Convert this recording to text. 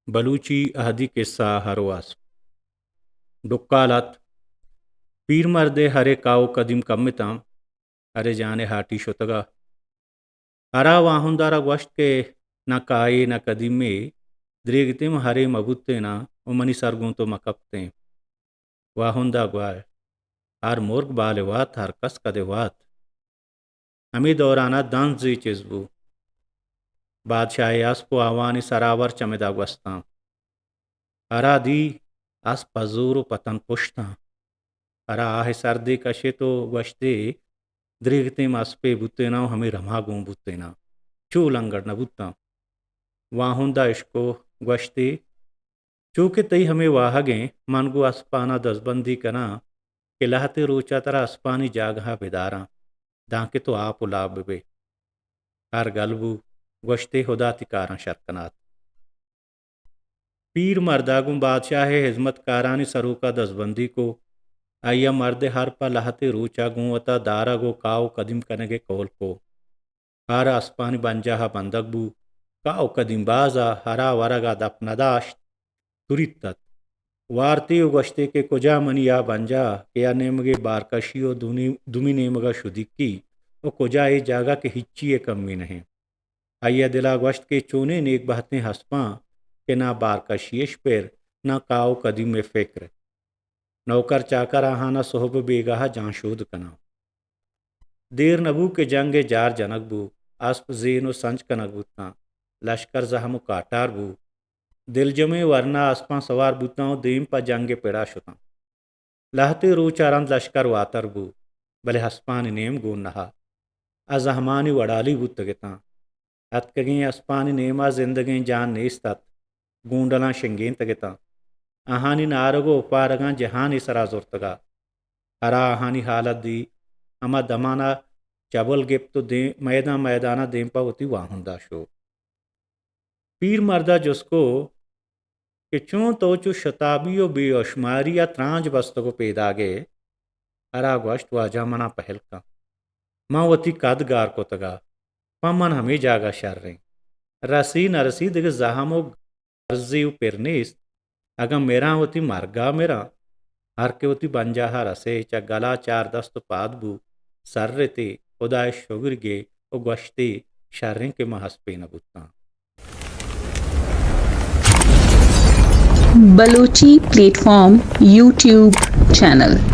بلوچی اہدی کسہ ہر و اسپ۔ ڈکال ات۔ پیر مردے ہرے کاو قدیم کمتاں، ہرے جانے ہاٹی شتگا۔ ہرا واہندارا گوشت کہ نہ کائے نہ قدیمے، دریگتیں ہرے مبوتیناں و منی سر گوں تو مکپتیں۔ واہندا گوائے، ہر مرگ بالے وات، ہر کس کدے وات۔ ہمے دورانا دنزے چیز بو۔ بادشاہ اسپ و آوانی سراور چمدا گوستاں۔ ہرا دی اسپ پہ زور و پتن پشتاں۔ ہرا آہ سردے کشت و گوشتے، دریگتیں اسپے بوتیناں و ہمے رما گون بوتیناں۔ چو لنگڑ نہ بوتاں۔ واہندا اشکو گوشتے، چو کہ تئی ہمے واہگیں، من گوں اسپانا دزبندی کناں کہ لہتے روچا ترا اسپانی جاگہا بداراں، دانکہ تو آپ و لاپ ببے۔ ہر گل بو، گوشتے، ہدا تئی کاراں شر کنات۔ پیر مردا گوں بادشاہ ہزمتکارانی سروکا دزبندی کو۔ آئیا مرد ہر پہ لہتے روچا گوں وتا دارگ و کاو قدیم کنگے قول کو۔ ہر اسپانی بنجاہ ء بندگ بو۔ کاو قدیم باز ء ہرا ورگ ء دپ نداشت، تریت ات۔ وارتی و گوشتی کہ کجا منی آ بنجاہ کہ آ نیمگے بارکشی و دونی-، دومی نیمگ ء شدیکی و کجا اے جاگہ کہ ہچی ء کمی نہ انت۔ آئی ء دل ء گوشت کہ چونیں نیک بہتیں ہسپاں کہ نہ بارکشی اش پر نہ کاو قدیم ء فکر۔ نوکر چاکر آہانا سہب بیگاہ جان شود کناں۔ دیر نبو کہ جنگ جار جنگ بو، اسپ زین و سنج کنگ بوتاں، لشکر زہم و کاٹار بو۔ دلجمیں ورنا اسپاں سوار بوتاں و دیم پہ جنگ پڑا شتاں۔ لہتے روچا رند لشکر واتر بو، بلے اسپانی نیم گون نہا۔ آ زہمانی وڑالی بوتگتاں۔ اتکگیں اسپانی نیما زندگیں جان نیست ات۔ گونڈلاں شنگینتگ اتاں۔ آہانی نارگ و اوپارگاں جہانی سرا زرتگا۔ ہرا آہانی حالت دی، ہما دمانا چبل گپت و دیم، میدان میدانا دیم پہ وتی واہندا شو۔ پیر مردا جست کو کہ چون تو چو شتابی و بے اشماری ء ترانج بستگ و پیداگے؟ ہرا گوشت، واجہ منا پہل کن۔ من وتی کد گار کتگا، پہ من ہمے جاگہ شریں۔ رسی نہ رسی دگہ زہم و گرزے و پر نیست۔ اگاں مراں وتی مرگا مراں۔ ہر کہ وتی بنجاہا رسے، چہ گلا چار دست و پاد بو، سر رتے، خدائے شگر گے و گوشتے، شریں کہ من ہسپے نہ بوتاں۔ Balochi plate form YouTube channel.